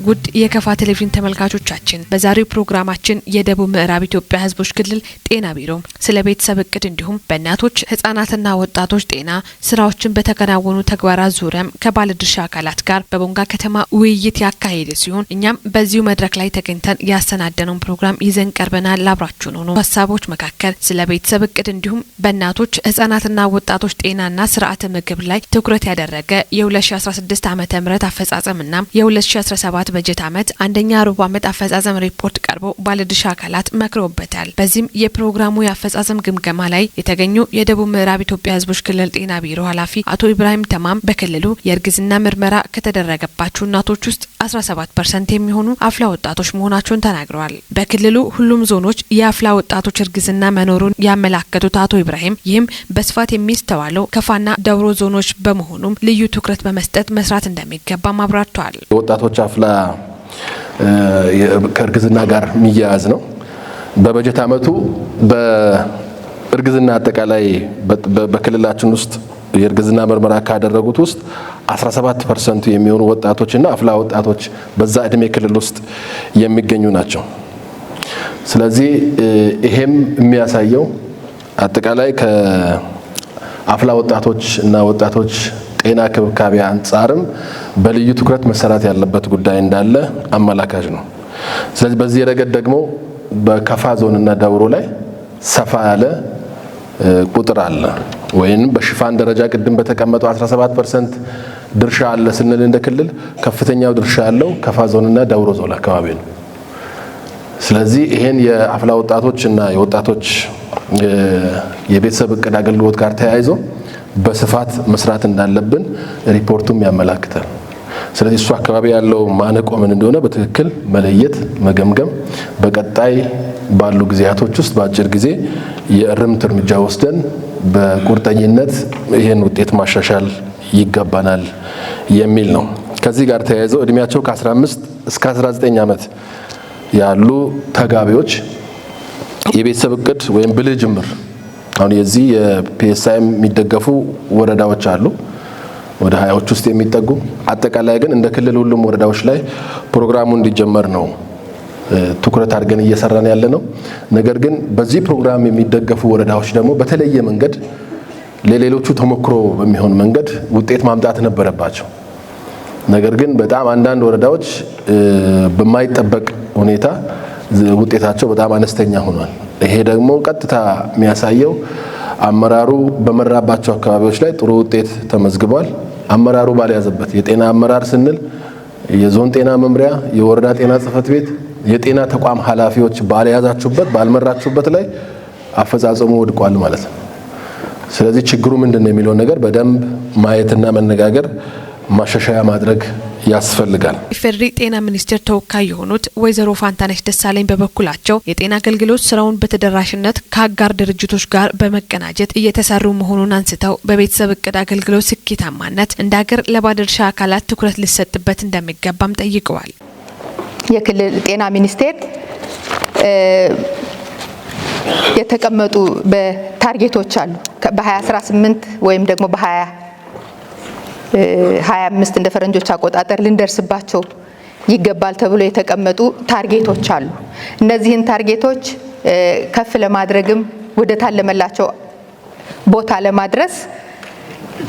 ውድ የከፋ ቴሌቪዥን ተመልካቾቻችን፣ በዛሬው ፕሮግራማችን የደቡብ ምዕራብ ኢትዮጵያ ሕዝቦች ክልል ጤና ቢሮ ስለ ቤተሰብ እቅድ እንዲሁም በእናቶች፣ ህጻናትና ወጣቶች ጤና ስራዎችን በተከናወኑ ተግባራት ዙሪያም ከባለድርሻ አካላት ጋር በቦንጋ ከተማ ውይይት ያካሄደ ሲሆን፣ እኛም በዚሁ መድረክ ላይ ተገኝተን ያሰናደነውን ፕሮግራም ይዘን ቀርበናል። አብራችሁን ሆኑ። ሀሳቦች መካከል ስለ ቤተሰብ እቅድ እንዲሁም በእናቶች፣ ህጻናትና ወጣቶች ጤናና ስርዓተ ምግብ ላይ ትኩረት ያደረገ የ2016 ዓ.ም አፈጻጸምና የ2017 በጀት ዓመት አንደኛ ሩብ ዓመት አፈጻጸም ሪፖርት ቀርቦ ባለድርሻ አካላት መክረውበታል። በዚህም የፕሮግራሙ የአፈጻጸም ግምገማ ላይ የተገኙ የደቡብ ምዕራብ ኢትዮጵያ ሕዝቦች ክልል ጤና ቢሮ ኃላፊ አቶ ኢብራሂም ተማም በክልሉ የእርግዝና ምርመራ ከተደረገባቸው እናቶች ውስጥ 17% የሚሆኑ አፍላ ወጣቶች መሆናቸውን ተናግረዋል። በክልሉ ሁሉም ዞኖች የአፍላ ወጣቶች እርግዝና መኖሩን ያመላከቱት አቶ ኢብራሂም፣ ይህም በስፋት የሚስተዋለው ከፋና ደውሮ ዞኖች በመሆኑም ልዩ ትኩረት በመስጠት መስራት እንደሚገባም አብራርተዋል። ወጣቶች አፍላ ከእርግዝና ጋር የሚያያዝ ነው። በበጀት ዓመቱ በእርግዝና አጠቃላይ በክልላችን ውስጥ የእርግዝና ምርመራ ካደረጉት ውስጥ 17% የሚሆኑ ወጣቶችና አፍላ ወጣቶች በዛ እድሜ ክልል ውስጥ የሚገኙ ናቸው። ስለዚህ ይሄም የሚያሳየው አጠቃላይ ከአፍላ ወጣቶች እና ወጣቶች ጤና ክብካቤ አንጻርም በልዩ ትኩረት መሰራት ያለበት ጉዳይ እንዳለ አመላካች ነው። ስለዚህ በዚህ ረገድ ደግሞ በከፋ ዞንና ዳውሮ ላይ ሰፋ ያለ ቁጥር አለ፣ ወይም በሽፋን ደረጃ ቅድም በተቀመጠው 17% ድርሻ አለ ስንል እንደ ክልል ከፍተኛው ድርሻ ያለው ከፋ ዞንና ዳውሮ ዞን አካባቢ ነው። ስለዚህ ይሄን የአፍላ ወጣቶች እና የወጣቶች የቤተሰብ እቅድ አገልግሎት ጋር ተያይዞ በስፋት መስራት እንዳለብን ሪፖርቱም ያመላክታል። ስለዚህ እሱ አካባቢ ያለው ማነቆ ምን እንደሆነ በትክክል መለየት፣ መገምገም፣ በቀጣይ ባሉ ጊዜያቶች ውስጥ በአጭር ጊዜ የእርምት እርምጃ ወስደን በቁርጠኝነት ይህን ውጤት ማሻሻል ይገባናል የሚል ነው። ከዚህ ጋር ተያይዘው እድሜያቸው ከ15 እስከ 19 ዓመት ያሉ ተጋቢዎች የቤተሰብ እቅድ ወይም ብልህ ጅምር፣ አሁን የዚህ የ PSI የሚደገፉ ወረዳዎች አሉ፣ ወደ 20ዎች ውስጥ የሚጠጉ። አጠቃላይ ግን እንደ ክልል ሁሉም ወረዳዎች ላይ ፕሮግራሙ እንዲጀመር ነው ትኩረት አድርገን እየሰራን ያለ ነው። ነገር ግን በዚህ ፕሮግራም የሚደገፉ ወረዳዎች ደግሞ በተለየ መንገድ ለሌሎቹ ተሞክሮ በሚሆን መንገድ ውጤት ማምጣት ነበረባቸው። ነገር ግን በጣም አንዳንድ ወረዳዎች በማይጠበቅ ሁኔታ ውጤታቸው በጣም አነስተኛ ሆኗል። ይሄ ደግሞ ቀጥታ የሚያሳየው አመራሩ በመራባቸው አካባቢዎች ላይ ጥሩ ውጤት ተመዝግቧል። አመራሩ ባልያዘበት፣ የጤና አመራር ስንል የዞን ጤና መምሪያ፣ የወረዳ ጤና ጽሕፈት ቤት፣ የጤና ተቋም ኃላፊዎች ባልያዛችሁበት፣ ባልመራችሁበት ላይ አፈጻጸሙ ወድቋል ማለት ነው። ስለዚህ ችግሩ ምንድን ነው የሚለውን ነገር በደንብ ማየትና መነጋገር፣ ማሻሻያ ማድረግ ያስፈልጋል። የኢፌዴሪ ጤና ሚኒስቴር ተወካይ የሆኑት ወይዘሮ ፋንታነሽ ደሳለኝ በበኩላቸው የጤና አገልግሎት ስራውን በተደራሽነት ከአጋር ድርጅቶች ጋር በመቀናጀት እየተሰሩ መሆኑን አንስተው፣ በቤተሰብ እቅድ አገልግሎት ስኬታማነት እንደ ሀገር ለባለድርሻ አካላት ትኩረት ሊሰጥበት እንደሚገባም ጠይቀዋል። የክልል ጤና ሚኒስቴር የተቀመጡ በ target ኦች አሉ። በ2018 ወይም ደግሞ በ2025 እንደ ፈረንጆች አቆጣጠር ልንደርስባቸው ይገባል ተብሎ የተቀመጡ target ኦች አሉ። እነዚህን target ኦች ከፍ ለማድረግም ወደ ታለመላቸው ቦታ ለማድረስ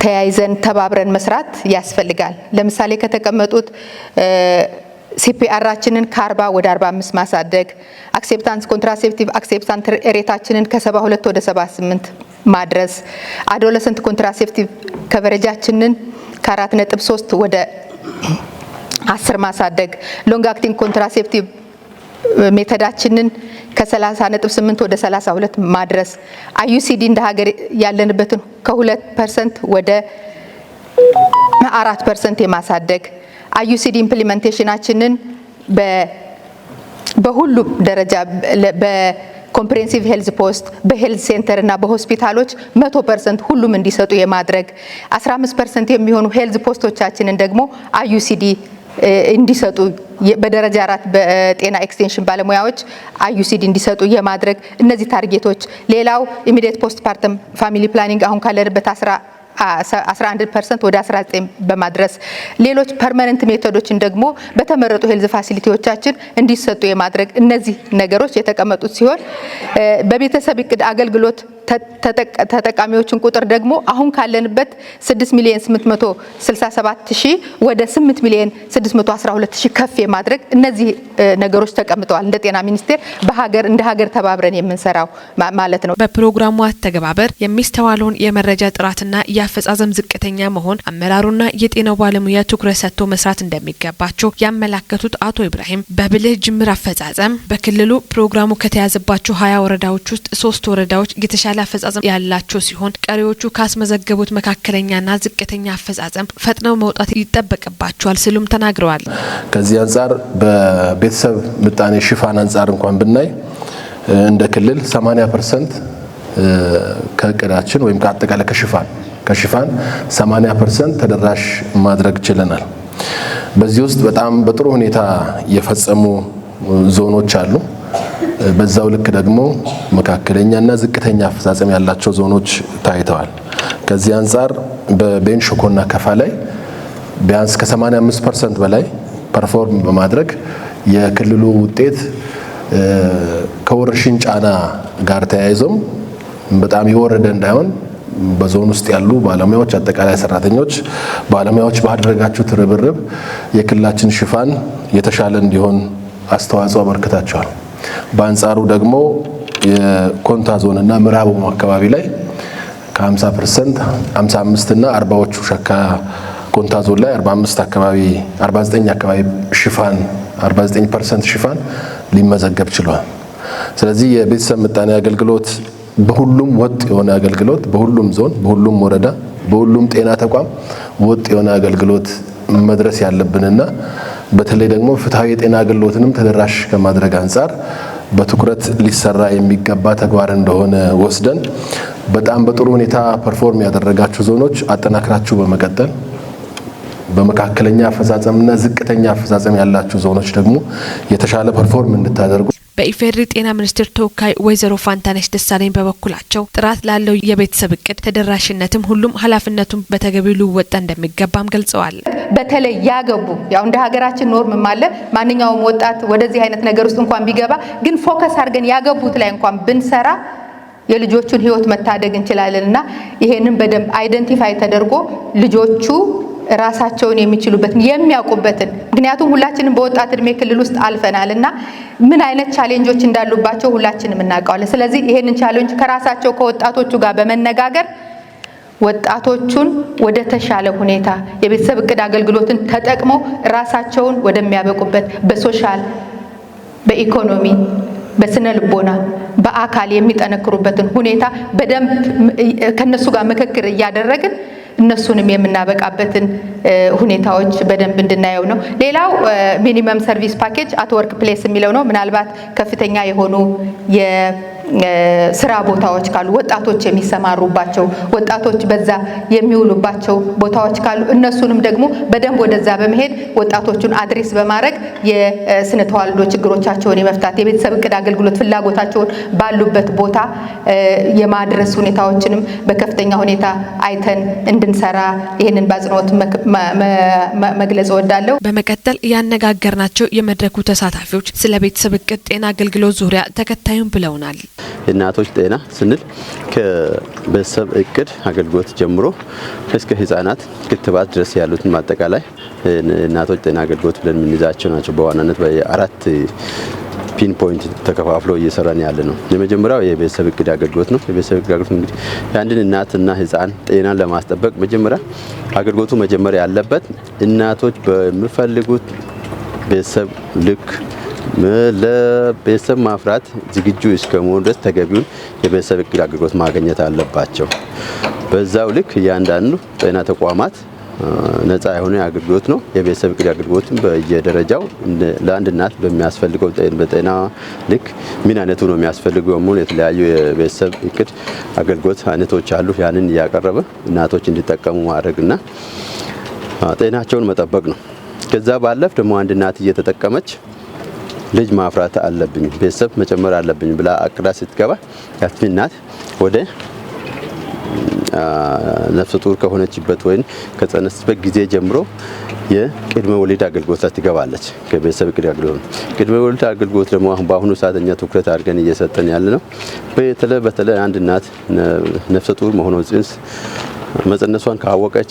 ተያይዘን ተባብረን መስራት ያስፈልጋል። ለምሳሌ ከተቀመጡት CPR ኣችንን ከ40 ወደ 45 ማሳደግ፣ acceptance contraceptive acceptance rate ኣችንን ከ72 ወደ 78 ማድረስ፣ adolescent contraceptive coverage ኣችንን ከ4.3 ወደ 10 ማሳደግ፣ long acting contraceptive method ኣችንን ከ30.8 ወደ 32 ማድረስ፣ IUCD እንደ ሀገር ያለንበትን ከ2% ወደ 4% የማሳደግ፣ IUCD implementation ኣችንን በሁሉም ደረጃ በ comprehensive health post፣ በ health center እና በሆስፒታሎች 100% ሁሉም እንዲሰጡ የማድረግ፣ 15% የሚሆኑ health post ኦቻችንን ደግሞ IUCD እንዲሰጡ በደረጃ 4 በጤና extension ባለሙያዎች IUCD እንዲሰጡ የማድረግ እነዚህ target ኦች። ሌላው immediate postpartum family planning አሁን ካለንበት 11% ወደ 19 በማድረስ፣ ሌሎች permanent method ኦችን ደግሞ በተመረጡ health facility ዎቻችን እንዲሰጡ የማድረግ እነዚህ ነገሮች የተቀመጡት ሲሆን፣ በቤተሰብ እቅድ አገልግሎት ተጠቃሚዎችን ቁጥር ደግሞ አሁን ካለንበት 6 ሚሊዮን 867 ሺህ ወደ 8 ሚሊዮን 612 ሺህ ከፍ የማድረግ እነዚህ ነገሮች ተቀምጠዋል። እንደ ጤና ሚኒስቴር በሀገር እንደ ሀገር ተባብረን የምንሰራው ማለት ነው። በፕሮግራሙ አተገባበር የሚስተዋለውን የመረጃ ጥራትና የአፈጻጸም ዝቅተኛ መሆን አመራሩና የጤናው ባለሙያ ትኩረት ሰጥቶ መስራት እንደሚገባቸው ያመላከቱት አቶ ኢብራሂም፣ በብልህ ጅምር አፈጻጸም በክልሉ ፕሮግራሙ ከተያዘባቸው 20 ወረዳዎች ውስጥ ሶስት ወረዳዎች የተሻለ አፈጻጸም ያላቸው ሲሆን ቀሪዎቹ ካስመዘገቡት መካከለኛና ዝቅተኛ አፈጻጸም ፈጥነው መውጣት ይጠበቅባቸዋል ሲሉም ተናግረዋል። ከዚህ አንጻር በቤተሰብ ምጣኔ ሽፋን አንጻር እንኳን ብናይ እንደ ክልል 80% ከእቅዳችን ወይም ከአጠቃላይ ከሽፋን 80% ተደራሽ ማድረግ ችለናል። በዚህ ውስጥ በጣም በጥሩ ሁኔታ የፈጸሙ ዞኖች አሉ። በዛው ልክ ደግሞ መካከለኛና ዝቅተኛ አፈጻጸም ያላቸው ዞኖች ታይተዋል። ከዚህ አንጻር በቤንች ሸኮና ከፋ ላይ ቢያንስ ከ85% በላይ perform በማድረግ የክልሉ ውጤት ከወረርሽኝ ጫና ጋር ተያይዞም በጣም የወረደ እንዳይሆን በዞን ውስጥ ያሉ ባለሙያዎች፣ አጠቃላይ ሰራተኞች፣ ባለሙያዎች ባደረጋችሁት ርብርብ የክልላችን ሽፋን የተሻለ እንዲሆን አስተዋጽኦ አበርክታቸዋል። በአንጻሩ ደግሞ የኮንታ ዞን እና ምዕራብ ኦሞ አካባቢ ላይ ከ50% 55 እና 40ዎቹ ሸካ ኮንታ ዞን ላይ 45 አካባቢ፣ 49 አካባቢ ሽፋን፣ 49% ሽፋን ሊመዘገብ ችሏል። ስለዚህ የቤተሰብ ምጣኔ አገልግሎት በሁሉም ወጥ የሆነ አገልግሎት በሁሉም ዞን፣ በሁሉም ወረዳ፣ በሁሉም ጤና ተቋም ወጥ የሆነ አገልግሎት መድረስ ያለብንና በተለይ ደግሞ ፍትሃዊ የጤና አገልግሎትንም ተደራሽ ከማድረግ አንጻር በትኩረት ሊሰራ የሚገባ ተግባር እንደሆነ ወስደን በጣም በጥሩ ሁኔታ perform ያደረጋችሁ ዞኖች አጠናክራችሁ በመቀጠል፣ በመካከለኛ አፈጻጸምና ዝቅተኛ አፈጻጸም ያላችሁ ዞኖች ደግሞ የተሻለ perform እንድታደርጉ። በኢፌዴሪ ጤና ሚኒስቴር ተወካይ ወይዘሮ ፋንታነሽ ደሳለኝ በበኩላቸው ጥራት ላለው የቤተሰብ እቅድ ተደራሽነትም ሁሉም ኃላፊነቱን በተገቢው ሊወጣ እንደሚገባም ገልጸዋል። በተለይ ያገቡ፣ ያው እንደ ሀገራችን norm ም አለ፣ ማንኛውም ወጣት ወደዚህ አይነት ነገር ውስጥ እንኳን ቢገባ ግን focus አድርገን ያገቡት ላይ እንኳን ብንሰራ የልጆቹን ሕይወት መታደግ እንችላለን። እና ይሄንን በደንብ identify ተደርጎ ልጆቹ ራሳቸውን የሚችሉበትን፣ የሚያውቁበትን፣ ምክንያቱም ሁላችንም በወጣት እድሜ ክልል ውስጥ አልፈናል እና ምን አይነት challenge ኦች እንዳሉባቸው ሁላችንም እናውቀዋለን። ስለዚህ ይሄንን challenge ከራሳቸው ከወጣቶቹ ጋር በመነጋገር ወጣቶቹን ወደ ተሻለ ሁኔታ የቤተሰብ እቅድ አገልግሎትን ተጠቅመው ራሳቸውን ወደሚያበቁበት በ social፣ በኢኮኖሚ፣ በስነ ልቦና፣ በአካል የሚጠነክሩበትን ሁኔታ በደንብ ከነሱ ጋር ምክክር እያደረግን እነሱንም የምናበቃበትን ሁኔታዎች በደንብ እንድናየው ነው። ሌላው minimum service package at workplace የሚለው ነው። ምናልባት ከፍተኛ የሆኑ የስራ ቦታዎች ካሉ፣ ወጣቶች የሚሰማሩባቸው፣ ወጣቶች በዛ የሚውሉባቸው ቦታዎች ካሉ እነሱንም ደግሞ በደንብ ወደዛ በመሄድ ወጣቶቹን address በማድረግ የስነ ተዋልዶ ችግሮቻቸውን የመፍታት፣ የቤተሰብ እቅድ አገልግሎት ፍላጎታቸውን ባሉበት ቦታ የማድረስ ሁኔታዎችንም በከፍተኛ ሁኔታ አይተን እንድንሰራ ይህንን በአጽንኦት መግለጽ እወዳለሁ። በመቀጠል ያነጋገርናቸው የመድረኩ ተሳታፊዎች ስለ ቤተሰብ እቅድ ጤና አገልግሎት ዙሪያ ተከታዩን ብለውናል። የእናቶች ጤና ስንል ከቤተሰብ እቅድ አገልግሎት ጀምሮ እስከ ህጻናት ክትባት ድረስ ያሉትን ማጠቃላይ እናቶች ጤና አገልግሎት ብለን የምንይዛቸው ናቸው። በዋናነት በአራት pin point ተከፋፍሎ እየሰራን ያለ ነው። የመጀመሪያው የቤተሰብ እቅድ አገልግሎት ነው። የቤተሰብ እቅድ አገልግሎት እንግዲህ የአንድን እናትና ህፃን ጤናን ለማስጠበቅ መጀመሪያ አገልግሎቱ መጀመሪያ ያለበት እናቶች በሚፈልጉት ቤተሰብ ልክ ለቤተሰብ ማፍራት ዝግጁ እስከመሆኑ ድረስ ተገቢውን የቤተሰብ እቅድ አገልግሎት ማግኘት አለባቸው። በዛው ልክ እያንዳንዱ ጤና ተቋማት ነፃ የሆነ አገልግሎት ነው። የቤተሰብ እቅድ አገልግሎትም በየደረጃው ለአንድ እናት በሚያስፈልገው በጤና ልክ ምን አይነቱ ነው የሚያስፈልገው የሚሆን የተለያዩ የቤተሰብ እቅድ አገልግሎት አይነቶች አሉ። ያንን እያቀረበ እናቶች እንዲጠቀሙ ማድረግና ጤናቸውን መጠበቅ ነው። ከዛ ባለፍ ደግሞ አንድ እናት እየተጠቀመች ልጅ ማፍራት አለብኝ፣ ቤተሰብ መጨመር አለብኝ ብላ አቅዳ ስትገባ ያቺ እናት ወደ ነፍሰ ጡር ከሆነችበት ወይም ከጸነሰችበት ጊዜ ጀምሮ የቅድመ ወሊድ አገልግሎት ላይ ትገባለች። ከቤተሰብ እቅድ አገልግሎት ቅድመ ወሊድ አገልግሎት ደግሞ አሁን በአሁኑ ሰዓት እኛ ትኩረት አድርገን እየሰጠን ያለ ነው። በተለይ አንድ እናት ነፍሰ ጡር መሆኗን ጽንስ መጸነሷን ካወቀች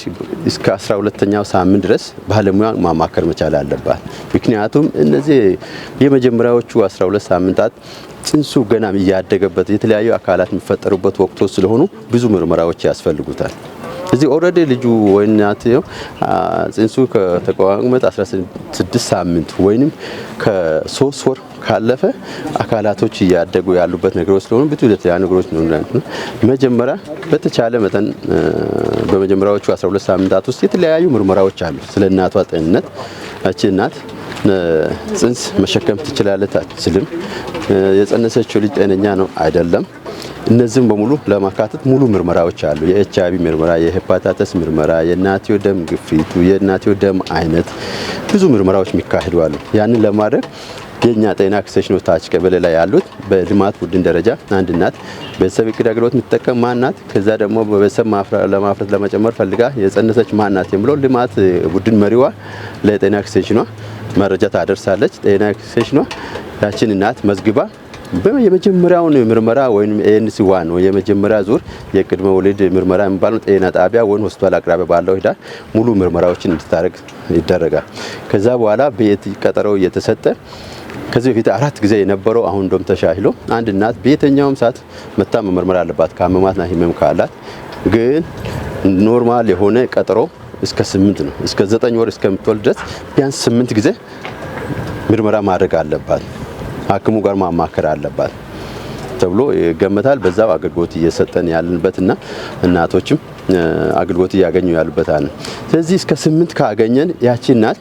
እስከ 12ኛው ሳምንት ድረስ ባለሙያ ማማከር መቻል አለባት። ምክንያቱም እነዚህ የመጀመሪያዎቹ 12 ሳምንታት ጽንሱ ገና እያደገበት የተለያዩ አካላት የሚፈጠሩበት ወቅቶች ስለሆኑ ብዙ ምርመራዎች ያስፈልጉታል። እዚህ already ልጁ ወይ እናትየው ጽንሱ ከተቋቋመ 16 ሳምንት ወይንም ከ3 ወር ካለፈ አካላቶች እያደጉ ያሉበት ነገሮች ስለሆኑ ብዙ የተለያዩ ነገሮች ነው። መጀመሪያ በተቻለ መጠን በመጀመሪያዎቹ 12 ሳምንታት ውስጥ የተለያዩ ምርመራዎች አሉ። ስለ እናቷ ጤንነት እቺ እናት ጽንስ መሸከም ትችላለች አትችልም፣ የጸነሰችው ልጅ ጤነኛ ነው አይደለም፣ እነዚህም በሙሉ ለማካተት ሙሉ ምርመራዎች አሉ። የኤች አይ ቪ ምርመራ፣ የሄፓታይተስ ምርመራ፣ የእናትዮ ደም ግፊቱ፣ የእናትዮ ደም አይነት ብዙ ምርመራዎች የሚካሄዱ አሉ። ያንን ለማድረግ የኛ ጤና ኤክስቴንሽኖች ታች ቀበሌ ላይ ያሉት በልማት ቡድን ደረጃ አንድ እናት ቤተሰብ እቅድ አገልግሎት የምትጠቀም ማናት፣ ከዛ ደግሞ በቤተሰብ ለማፍራት ለመጨመር ፈልጋ የጸነሰች ማናት የሚለው ልማት ቡድን መሪዋ ለጤና ኤክስቴንሽኗ መረጃ ታደርሳለች። ጤና ኤክስቴንሽኗ ያችን እናት መዝግባ የመጀመሪያውን ምርመራ ወይም ANC 1 ወይ የመጀመሪያ ዙር የቅድመ ወሊድ ምርመራ የሚባለው ጤና ጣቢያ ወይም ሆስፒታል አቅራቢያ ባለው ሂዳ ሙሉ ምርመራዎችን እንድታደርግ ይደረጋል። ከዛ በኋላ ቤት ቀጠሮ እየተሰጠ ከዚህ በፊት 4 ጊዜ የነበረው አሁን እንደውም ተሻሽሎ አንድ እናት በየትኛውም ሰዓት መታ መመርመር አለባት ካመማትና ህመም ካላት። ግን normal የሆነ ቀጠሮ እስከ 8 ነው። እስከ 9 ወር እስከምትወልድ ድረስ ቢያንስ 8 ጊዜ ምርመራ ማድረግ አለባት፣ ሐኪሙ ጋር ማማከር አለባት ተብሎ ይገመታል። በዛው አገልግሎት እየሰጠን ያለንበትና እናቶችም አገልግሎት እያገኙ ያሉበት አለ። ስለዚህ እስከ 8 ካገኘን ያቺ እናት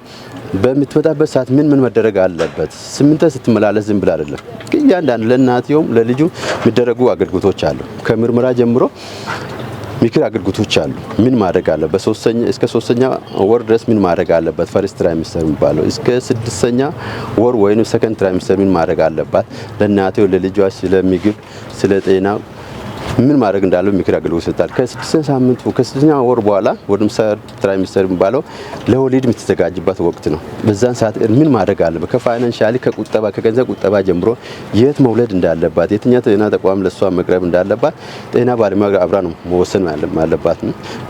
በምትመጣበት ሰዓት ምን ምን መደረግ አለበት? 8 ስትመላለስ ዝም ብላ አይደለም። እያንዳንዱ ለእናትየውም ለልጁ የሚደረጉ አገልግሎቶች አሉ። ከምርመራ ጀምሮ ምክር አገልግሎቶች አሉ። ምን ማድረግ አለበት? እስከ 3ኛ ወር ድረስ ምን ማድረግ አለበት? first trimester የሚባለው እስከ 6ኛ ወር ወይንም second trimester ምን ማድረግ አለባት? ለእናትየው ለልጇ ስለ ምግብ ስለ ጤና ምን ማድረግ እንዳለው ምክር አገልግሎት ይሰጣል። ከስድስተኛ ሳምንቱ ከስድስተኛ ወር በኋላ ወደ third trimester የሚባለው ለወሊድ የምትዘጋጅበት ወቅት ነው። በዛን ሰዓት ምን ማድረግ አለበት? ከ financially ከቁጠባ ከገንዘብ ቁጠባ ጀምሮ የት መውለድ እንዳለባት፣ የትኛው ጤና ተቋም ለሷ መቅረብ እንዳለባት ጤና ባለሙያ ጋር አብራ ነው መወሰን ያለባት።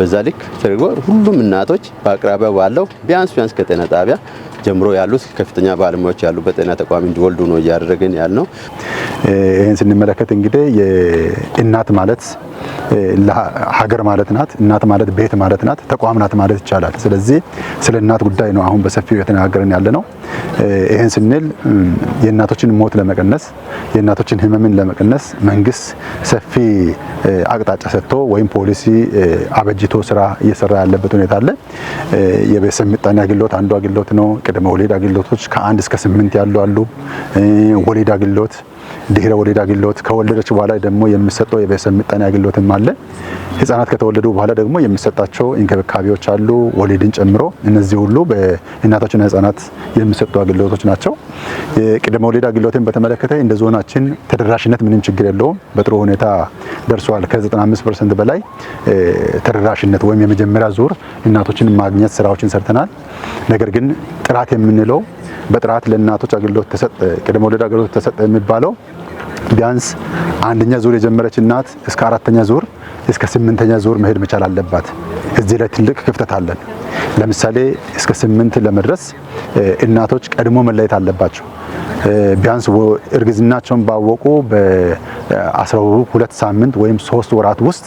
በዛ ልክ ተደርጎ ሁሉም እናቶች በአቅራቢያው ባለው ቢያንስ ቢያንስ ከጤና ጣቢያ ጀምሮ ያሉት ከፍተኛ ባለሙያዎች ያሉበት ጤና ተቋም እንዲወልዱ ነው እያደረግን ያልነው። ይሄን ስንመለከት እንግዲህ የእናት ማለት ሀገር ማለት ናት። እናት ማለት ቤት ማለት ናት፣ ተቋም ናት ማለት ይቻላል። ስለዚህ ስለ እናት ጉዳይ ነው አሁን በሰፊው የተነጋገርን ያለነው። ይሄን ስንል የእናቶችን ሞት ለመቀነስ የእናቶችን ህመምን ለመቀነስ መንግስት ሰፊ አቅጣጫ ሰጥቶ ወይም ፖሊሲ አበጅቶ ስራ እየሰራ ያለበት ሁኔታ አለ። የቤተሰብ ምጣኔ አገልግሎት አንዱ አገልግሎት ነው። ቅድመ ወሊድ አገልግሎቶች ከ1 እስከ 8 ያሉ አሉ። ወሊድ አገልግሎት፣ ድህረ ወሊድ አገልግሎት፣ ከወለደች በኋላ ደግሞ የሚሰጠው የቤተሰብ ምጣኔ አገልግሎትም አለ። ህፃናት ከተወለዱ በኋላ ደግሞ የሚሰጣቸው እንክብካቤዎች አሉ፣ ወሊድን ጨምሮ። እነዚህ ሁሉ በእናቶችና ህፃናት የሚሰጡ አገልግሎቶች ናቸው። የቅድመ ወሊድ አገልግሎትን በተመለከተ እንደ ዞናችን ተደራሽነት ምንም ችግር የለውም፣ በጥሩ ሁኔታ ደርሷል። ከ95% በላይ ተደራሽነት ወይም የመጀመሪያ ዙር እናቶችን ማግኘት ስራዎችን ሰርተናል። ነገር ግን ጥራት የምንለው በጥራት ለእናቶች አገልግሎት ተሰጠ፣ ቅድመ ወሊድ አገልግሎት ተሰጠ የሚባለው ቢያንስ አንደኛ ዙር የጀመረች እናት እስከ አራተኛ ዙር፣ እስከ ስምንተኛ ዙር መሄድ መቻል አለባት። እዚህ ላይ ትልቅ ክፍተት አለን። ለምሳሌ እስከ 8 ለመድረስ እናቶች ቀድሞ መለየት አለባቸው። ቢያንስ እርግዝናቸውን ባወቁ በ12 ሳምንት ወይም 3 ወራት ውስጥ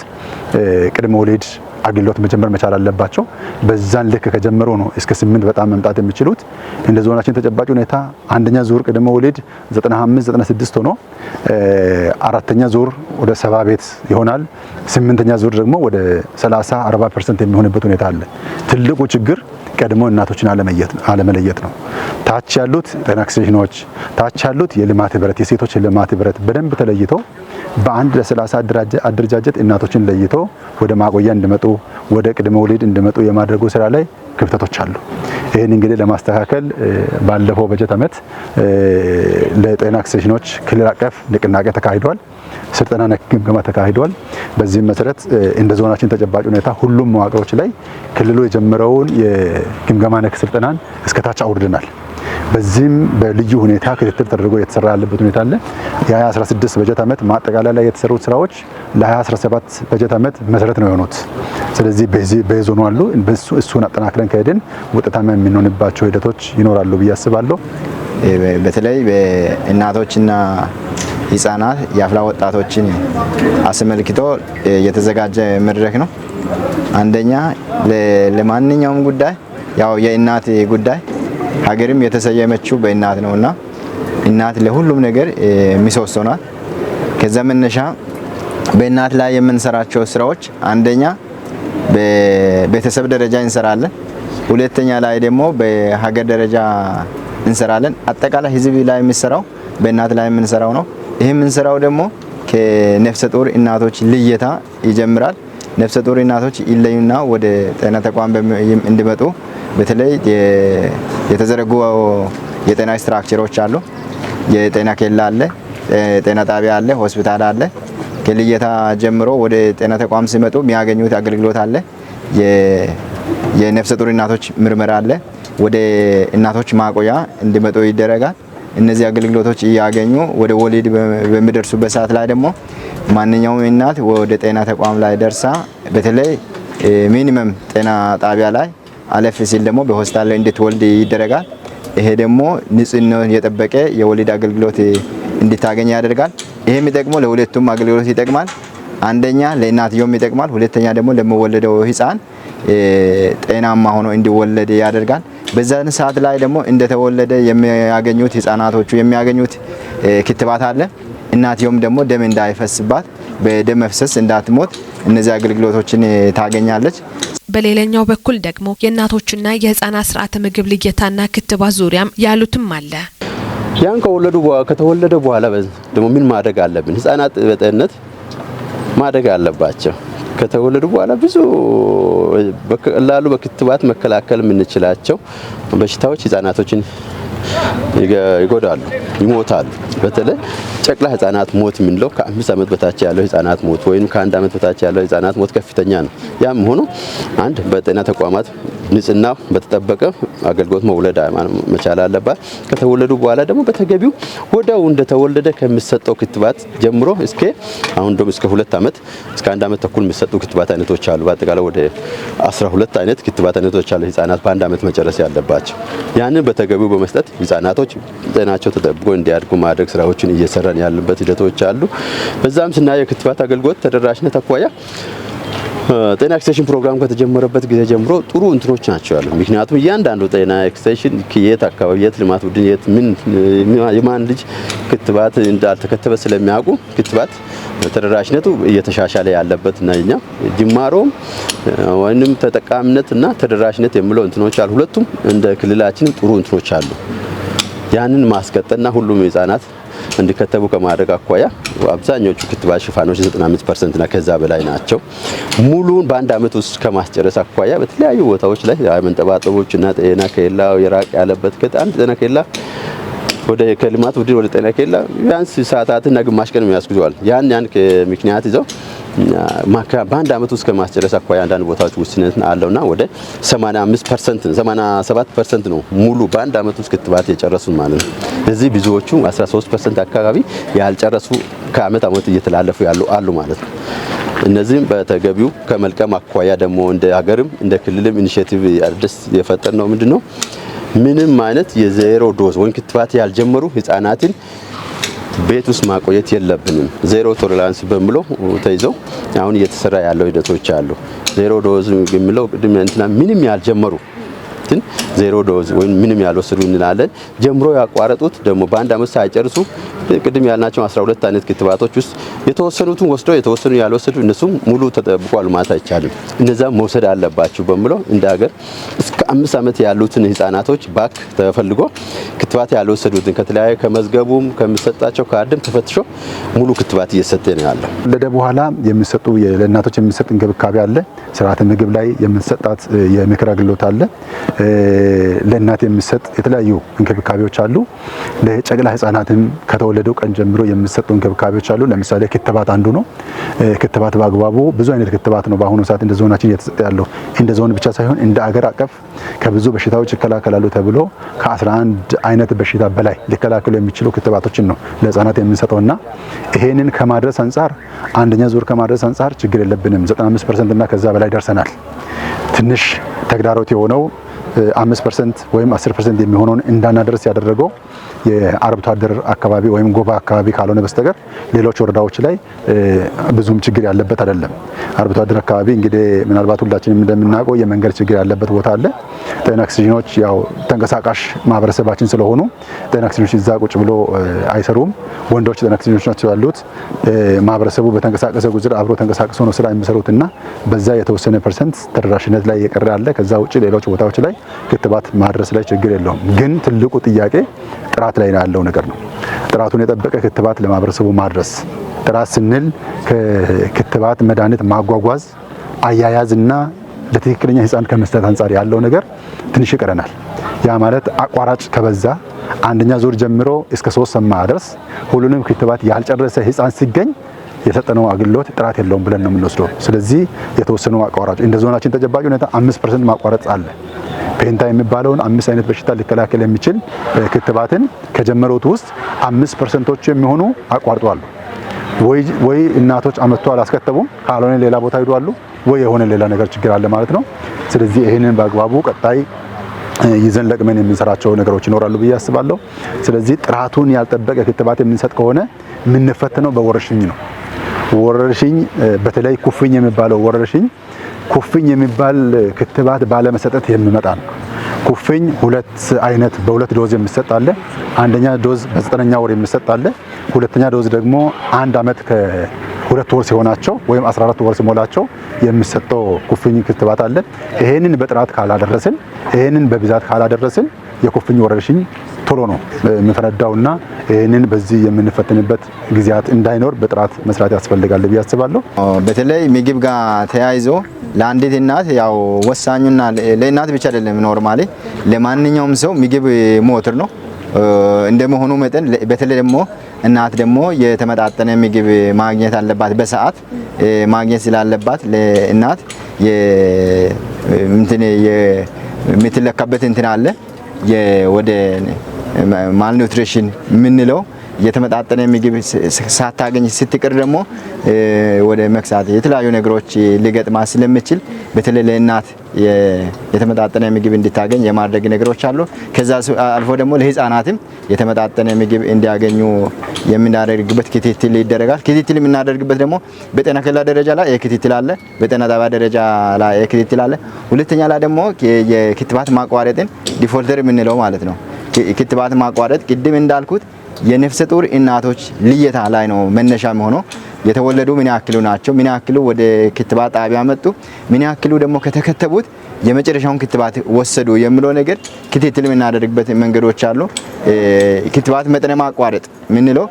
ቅድመ ወሊድ አገልግሎት መጀመር መቻል አለባቸው። በዛን ልክ ከጀመሩ ነው እስከ 8 በጣም መምጣት የሚችሉት። እንደ ዞናችን ተጨባጭ ሁኔታ አንደኛ ዙር ቅድመ ወሊድ 95 96 ሆኖ አራተኛ ዙር ወደ 70 ቤት ይሆናል። ስምንተኛ ዙር ደግሞ ወደ 30 40% የሚሆንበት ሁኔታ አለ። ትልቁ ችግር ቀድሞ እናቶችን አለመለየት ነው። ታች ያሉት ጤና ኤክስቴንሽኖች፣ ታች ያሉት የልማት ህብረት፣ የሴቶች የልማት ህብረት በደንብ ተለይቶ በአንድ ለ30 አደረጃጀት እናቶችን ለይቶ ወደ ማቆያ እንዲመጡ፣ ወደ ቅድመ ወሊድ እንዲመጡ የማድረጉ ስራ ላይ ክፍተቶች አሉ። ይህን እንግዲህ ለማስተካከል ባለፈው በጀት ዓመት ለጤና ኤክስቴንሽኖች ክልል አቀፍ ንቅናቄ ተካሂዷል። ስልጠና ነክ ግምገማ ተካሂዷል። በዚህም መሰረት እንደ ዞናችን ተጨባጭ ሁኔታ ሁሉም መዋቅሮች ላይ ክልሉ የጀመረውን የግምገማ ነክ ስልጠናን እስከታች አውርደናል። በዚህም በልዩ ሁኔታ ክትትል ተደርጎ እየተሰራ ያለበት ሁኔታ አለ። የ2016 በጀት ዓመት ማጠቃለያ ላይ የተሰሩት ስራዎች ለ2017 በጀት ዓመት መሰረት ነው የሆኑት። ስለዚህ በዚህ በዞኑ አሉ፣ እሱን አጠናክረን ከሄድን ውጤታማ የምንሆንባቸው ሂደቶች ይኖራሉ ብዬ አስባለሁ። በተለይ በእናቶችና ህጻናት የአፍላ ወጣቶችን አስመልክቶ የተዘጋጀ መድረክ ነው። አንደኛ ለማንኛውም ጉዳይ ያው የእናት ጉዳይ፣ ሀገርም የተሰየመችው በእናት ነውና እናት ለሁሉም ነገር ምሰሶ ናት። ከዛ መነሻ በእናት ላይ የምንሰራቸው ስራዎች አንደኛ በቤተሰብ ደረጃ እንሰራለን። ሁለተኛ ላይ ደግሞ በሀገር ደረጃ እንሰራለን። አጠቃላይ ህዝብ ላይ የሚሰራው በእናት ላይ የምንሰራው ነው። ይህ የምንሰራው ደግሞ ከነፍሰ ጡር እናቶች ልየታ ይጀምራል። ነፍሰ ጡር እናቶች ይለዩና ወደ ጤና ተቋም እንዲመጡ በተለይ የተዘረጉ የጤና structure ኦች አሉ። የጤና ኬላ አለ፣ ጤና ጣቢያ አለ፣ ሆስፒታል አለ። ከልየታ ጀምሮ ወደ ጤና ተቋም ሲመጡ የሚያገኙት አገልግሎት አለ። የነፍሰ ጡር እናቶች ምርመራ አለ። ወደ እናቶች ማቆያ እንዲመጡ ይደረጋል። እነዚህ አገልግሎቶች እያገኙ ወደ ወሊድ በሚደርሱበት ሰዓት ላይ ደግሞ ማንኛውም እናት ወደ ጤና ተቋም ላይ ደርሳ በተለይ minimum ጤና ጣቢያ ላይ፣ አለፍ ሲል ደግሞ በሆስፒታል ላይ እንድትወልድ ይደረጋል። ይሄ ደግሞ ንጽህናውን የጠበቀ የወሊድ አገልግሎት እንድታገኝ ያደርጋል። ይሄ የሚጠቅመው ለሁለቱም አገልግሎት ይጠቅማል። አንደኛ ለእናትየውም ይጠቅማል፣ ሁለተኛ ደግሞ ለሚወለደው ሕፃን ጤናማ ሆኖ እንዲወለድ ያደርጋል። በዛን ሰዓት ላይ ደግሞ እንደተወለደ የሚያገኙት ህፃናቶቹ የሚያገኙት ክትባት አለ። እናትየውም ደግሞ ደም እንዳይፈስባት፣ በደም መፍሰስ እንዳትሞት እነዚህ አገልግሎቶችን ታገኛለች። በሌላኛው በኩል ደግሞ የእናቶችና የህጻናት ስርዓተ ምግብ ልየታና ክትባት ዙሪያም ያሉትም አለ። ያን ከወለዱ ከተወለደ በኋላ ደግሞ ምን ማድረግ አለብን? ህጻናት በጤንነት ማደግ አለባቸው። ከተወለዱ በኋላ ብዙ በቀላሉ በክትባት መከላከል የምንችላቸው በሽታዎች ህጻናቶችን ይጎዳሉ፣ ይሞታሉ። በተለይ ጨቅላ ህጻናት ሞት የምንለው ከ5 ዓመት በታች ያለው ህጻናት ሞት ወይም ከ1 ዓመት በታች ያለው ህጻናት ሞት ከፍተኛ ነው። ያም ሆኖ አንድ በጤና ተቋማት ንጽህና በተጠበቀ አገልግሎት መውለድ መቻል አለባት። ከተወለዱ በኋላ ደግሞ በተገቢው ወዲያው እንደተወለደ ከሚሰጠው ክትባት ጀምሮ እስከ አሁን ደግሞ እስከ 2 ዓመት፣ እስከ 1 ዓመት ተኩል የሚሰጡ ክትባት አይነቶች አሉ። በአጠቃላይ ወደ 12 አይነት ክትባት አይነቶች አሉ ህጻናት በአንድ ዓመት መጨረስ ያለባቸው። ያንን በተገቢው በመስጠት ህጻናቶች ጤናቸው ተጠብቆ እንዲያድጉ ማድረግ ስራዎችን እየሰራን ያለበት ሂደቶች አሉ። በዛም ስናየው የክትባት አገልግሎት ተደራሽነት አኳያ ጤና ኤክስቴንሽን ፕሮግራም ከተጀመረበት ጊዜ ጀምሮ ጥሩ እንትኖች ናቸው ያሉ። ምክንያቱም እያንዳንዱ ጤና ኤክስቴንሽን የት አካባቢ፣ የት ልማት ቡድን፣ የት ምን የማን ልጅ ክትባት እንዳልተከተበ ስለሚያውቁ ክትባት ተደራሽነቱ እየተሻሻለ ያለበት እና እኛ ጅማሮም ወይንም ተጠቃሚነት እና ተደራሽነት የሚለው እንትኖች አሉ። ሁለቱም እንደ ክልላችን ጥሩ እንትኖች አሉ። ያንን ማስቀጠልና ሁሉም ህጻናት እንዲከተቡ ከማድረግ አኳያ አብዛኞቹ ክትባት ሽፋኖች 95% እና ከዛ በላይ ናቸው። ሙሉውን በአንድ አመት ውስጥ ከማስጨረስ አኳያ በተለያዩ ቦታዎች ላይ መንጠባጠቦች እና ጤና ኬላ የራቅ ያለበት፣ ከአንድ ጤና ኬላ ወደ ከልማት ቡድን ወደ ጤና ኬላ ቢያንስ ሰዓታትና ግማሽ ቀን የሚያስጉዘዋል። ያን ምክንያት ይዘው በአንድ አመት ውስጥ ከማስጨረስ አኳያ አንዳንድ ቦታዎች ውስንነት አለውና ወደ 85% 87% ነው ሙሉ በአንድ አመት ውስጥ ክትባት የጨረሱን ማለት ነው። እዚህ ብዙዎቹ 13% አካባቢ ያልጨረሱ ከአመት አመት እየተላለፉ ያሉ አሉ ማለት ነው። እነዚህም በተገቢው ከመልቀም አኳያ ደግሞ እንደ ሀገርም እንደ ክልልም initiative አዲስ የፈጠርነው ምንድነው፣ ምንም አይነት የ zero dose ወይም ክትባት ያልጀመሩ ህጻናትን ቤት ውስጥ ማቆየት የለብንም፣ zero tolerance በሚለው ተይዘው አሁን እየተሰራ ያለው ሂደቶች አሉ። Zero dose የሚለው ቅድም እንትና ምንም ያልጀመሩ እንትን zero dose ወይም ምንም ያልወሰዱ እንላለን። ጀምሮ ያቋረጡት ደግሞ በአንድ አመት ሳይጨርሱ ቅድም ያልናቸው 12 አይነት ክትባቶች ውስጥ የተወሰኑትን ወስደው የተወሰኑ ያልወሰዱ እነሱም ሙሉ ተጠብቋል ማለት አይቻልም። እነዛ መውሰድ አለባቸው በሚለው እንደ ሀገር እስከ 5 አመት ያሉትን ህጻናቶች back ተፈልጎ ክትባት ያልወሰዱትን ከተለያየ ከመዝገቡም ከሚሰጣቸው ካርድም ተፈትሾ ሙሉ ክትባት እየሰጠ ነው ያለው። ወለደ በኋላ የሚሰጡ ለእናቶች የሚሰጥ እንክብካቤ አለ። ስርዓተ ምግብ ላይ የምንሰጣት የምክር አገልግሎት አለ። ለእናት የሚሰጥ የተለያዩ እንክብካቤዎች አሉ። ለጨቅላ ህጻናትም ከተወለደው ቀን ጀምሮ የሚሰጡ እንክብካቤዎች አሉ። ለምሳሌ ክትባት አንዱ ነው። ክትባት በአግባቡ፣ ብዙ አይነት ክትባት ነው በአሁኑ ሰዓት እንደ ዞናችን እየተሰጠ ያለው። እንደ ዞን ብቻ ሳይሆን እንደ አገር አቀፍ ከብዙ በሽታዎች ይከላከላሉ ተብሎ ከ11 አይነት በሽታ በላይ ሊከላከሉ የሚችሉ ክትባቶችን ነው ለህጻናት የምንሰጠውና ይሄንን ከማድረስ አንጻር፣ አንደኛ ዙር ከማድረስ አንጻር ችግር የለብንም። 95% እና ከዛ በላይ ደርሰናል። ትንሽ ተግዳሮት የሆነው 5% ወይም 10% የሚሆነውን እንዳናደርስ ያደረገው የአርብቶ አደር አካባቢ ወይም ጎባ አካባቢ ካልሆነ በስተቀር ሌሎች ወረዳዎች ላይ ብዙም ችግር ያለበት አይደለም። አርብቶ አደር አካባቢ እንግዲህ ምናልባት ሁላችንም እንደምናውቀው የመንገድ ችግር ያለበት ቦታ አለ። ጤና ኤክስቴንሽኖች ያው ተንቀሳቃሽ ማህበረሰባችን ስለሆኑ ጤና ኤክስቴንሽኖች እዛ ቁጭ ብሎ አይሰሩም። ወንዶች ጤና ኤክስቴንሽኖች ናቸው ያሉት። ማህበረሰቡ በተንቀሳቀሰ ቁጥር አብሮ ተንቀሳቅሶ ነው ስራ የሚሰሩትና በዛ የተወሰነ percent ተደራሽነት ላይ የቀረ አለ። ከዛ ውጭ ሌሎች ቦታዎች ላይ ክትባት ማድረስ ላይ ችግር የለውም። ግን ትልቁ ጥያቄ ጥራት ላይ ያለው ነገር ነው። ጥራቱን የጠበቀ ክትባት ለማህበረሰቡ ማድረስ፣ ጥራት ስንል ከክትባት መድኃኒት ማጓጓዝ፣ አያያዝና ለትክክለኛ ህፃን ከመስጠት አንጻር ያለው ነገር ትንሽ ይቀረናል። ያ ማለት አቋራጭ ከበዛ፣ አንደኛ ዙር ጀምሮ እስከ 3 ድረስ ሁሉንም ክትባት ያልጨረሰ ህፃን ሲገኝ የሰጠነው አገልግሎት ጥራት የለውም ብለን ነው የምንወስደው። ስለዚህ የተወሰኑ አቋራጭ፣ እንደ ዞናችን ተጨባጭ ሁኔታ 5% ማቋረጥ አለ። ፔንታ የሚባለውን አምስት አይነት በሽታ ሊከላከል የሚችል ክትባትን ከጀመሩት ውስጥ 5%ቶቹ የሚሆኑ አቋርጠዋል። ወይ እናቶች አመጥቶ አላስከተቡም፣ ካልሆነ ሌላ ቦታ ሄደዋል፣ ወይ የሆነ ሌላ ነገር ችግር አለ ማለት ነው። ስለዚህ ይህንን በአግባቡ ቀጣይ ይዘን ለቅመን የምንሰራቸው ነገሮች ይኖራሉ ብዬ አስባለሁ። ስለዚህ ጥራቱን ያልጠበቀ ክትባት የምንሰጥ ከሆነ የምንፈተነው በወረርሽኝ ነው። ወረርሽኝ በተለይ ኩፍኝ የሚባለው ወረርሽኝ ኩፍኝ የሚባል ክትባት ባለመሰጠት የሚመጣ ነው። ኩፍኝ ሁለት አይነት በሁለት dose የሚሰጥ አለ። አንደኛ dose በ9ኛ ወር የሚሰጥ አለ። ሁለተኛ dose ደግሞ አንድ አመት ከ2 ወር ሲሆናቸው ወይም 14 ወር ሲሞላቸው የሚሰጠው ኩፍኝ ክትባት አለ። ይሄንን በጥራት ካላደረስን፣ ይሄንን በብዛት ካላደረስን የኩፍኝ ወረርሽኝ ቶሎ ነው የሚፈነዳውና ይህንን በዚህ የምንፈተንበት ጊዜያት እንዳይኖር በጥራት መስራት ያስፈልጋል ብዬ አስባለሁ። በተለይ ምግብ ጋር ተያይዞ ለአንዲት እናት ያው ወሳኙና ለእናት ብቻ አይደለም፣ normally ለማንኛውም ሰው ምግብ ሞተር ነው። እንደመሆኑ መጠን በተለይ ደግሞ እናት ደግሞ የተመጣጠነ ምግብ ማግኘት አለባት፣ በሰዓት ማግኘት ስላለባት ለእናት እንትን የምትለካበት እንትን አለ፣ ወደ malnutrition የምንለው። የተመጣጠነ ምግብ ሳታገኝ ስትቀር ደግሞ ወደ መክሳት የተለያዩ ነገሮች ሊገጥማት ስለሚችል በተለይ ለእናት የተመጣጠነ ምግብ እንድታገኝ የማድረግ ነገሮች አሉ። ከዛ አልፎ ደግሞ ለህፃናትም የተመጣጠነ ምግብ እንዲያገኙ የምናደርግበት ክትትል ይደረጋል። ክትትል የምናደርግበት ደግሞ በጤና ኬላ ደረጃ ላይ የክትትል አለ፣ በጤና ጣቢያ ደረጃ ላይ የክትትል አለ። ሁለተኛ ላይ ደግሞ የክትባት ማቋረጥን defaulter የምንለው ማለት ነው። ክትባት ማቋረጥ ቅድም እንዳልኩት የነፍሰ ጡር እናቶች ልየታ ላይ ነው መነሻ የሚሆነው። የተወለዱ ምን ያክሉ ናቸው? ምን ያክሉ ወደ ክትባት ጣቢያ መጡ? ምን ያክሉ ደግሞ ከተከተቡት የመጨረሻውን ክትባት ወሰዱ የሚለው ነገር ክትትል የምናደርግበት መንገዶች አሉ። ክትባት መጠነ ማቋረጥ የምንለው፣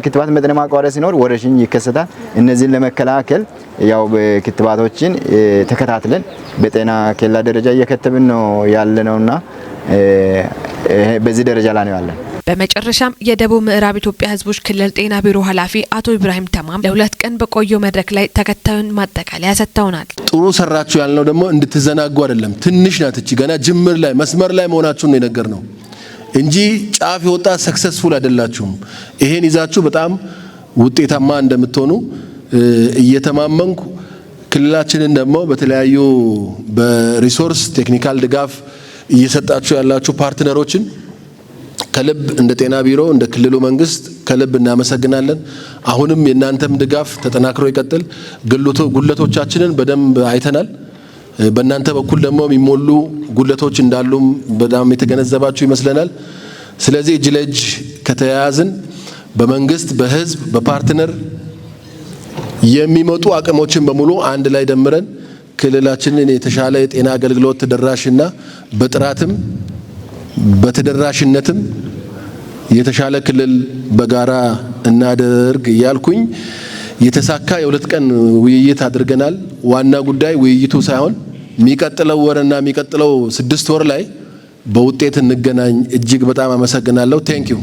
ክትባት መጠነ ማቋረጥ ሲኖር ወረርሽኝ ይከሰታል። እነዚህን ለመከላከል ያው ክትባቶችን ተከታትለን በጤና ኬላ ደረጃ እየከተብን ነው ያለነውና በዚህ ደረጃ ላይ ነው ያለን። በመጨረሻም የደቡብ ምዕራብ ኢትዮጵያ ሕዝቦች ክልል ጤና ቢሮ ኃላፊ አቶ ኢብራሂም ተማም ለ2 ቀን በቆየው መድረክ ላይ ተከታዩን ማጠቃለያ ሰጥተውናል። ጥሩ ሰራችሁ ያልነው ደግሞ እንድትዘናጉ አይደለም። ትንሽ ናት እቺ፣ ገና ጅምር ላይ፣ መስመር ላይ መሆናችሁን ነው የነገርነው እንጂ ጫፍ የወጣ successful አይደላችሁም። ይሄን ይዛችሁ በጣም ውጤታማ እንደምትሆኑ እየተማመንኩ፣ ክልላችንን ደግሞ በተለያዩ በ resource technical ድጋፍ እየሰጣችሁ ያላችሁ partner ኦችን ከልብ እንደ ጤና ቢሮ፣ እንደ ክልሉ መንግስት ከልብ እናመሰግናለን። አሁንም የእናንተም ድጋፍ ተጠናክሮ ይቀጥል። ጉድለቶቻችንን በደንብ አይተናል። በእናንተ በኩል ደግሞ የሚሞሉ ጉድለቶች እንዳሉም በጣም የተገነዘባችሁ ይመስለናል። ስለዚህ እጅ ለእጅ ከተያያዝን በመንግስት፣ በህዝብ፣ በ partner የሚመጡ አቅሞችን በሙሉ አንድ ላይ ደምረን ክልላችንን የተሻለ የጤና አገልግሎት ተደራሽና በጥራትም በተደራሽነትም የተሻለ ክልል በጋራ እናደርግ እያልኩኝ፣ የተሳካ የ2 ቀን ውይይት አድርገናል። ዋና ጉዳይ ውይይቱ ሳይሆን የሚቀጥለው ወርና የሚቀጥለው 6 ወር ላይ በውጤት እንገናኝ። እጅግ በጣም አመሰግናለሁ። Thank you።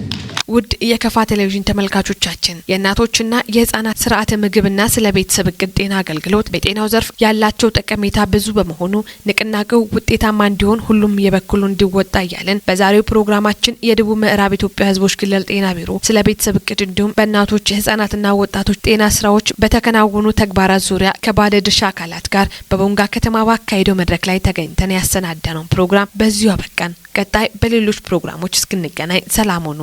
ውድ የከፋ ቴሌቪዥን ተመልካቾቻችን፣ የእናቶችና የህጻናት ስርዓተ ምግብና ስለ ቤተሰብ እቅድ ጤና አገልግሎት በጤናው ዘርፍ ያላቸው ጠቀሜታ ብዙ በመሆኑ ንቅናቄው ውጤታማ እንዲሆን ሁሉም የበኩሉን እንዲወጣ እያልን፣ በዛሬው ፕሮግራማችን የደቡብ ምዕራብ ኢትዮጵያ ህዝቦች ክልል ጤና ቢሮ ስለ ቤተሰብ እቅድ እንዲሁም በእናቶች፣ ህጻናትና ወጣቶች ጤና ስራዎች በተከናወኑ ተግባራት ዙሪያ ከባለድርሻ አካላት ጋር በቦንጋ ከተማ ባካሄደው መድረክ ላይ ተገኝተን ያሰናዳነውን ፕሮግራም በዚሁ አበቃን። ቀጣይ በሌሎች ፕሮግራሞች እስክንገናኝ ሰላም ሁኑ።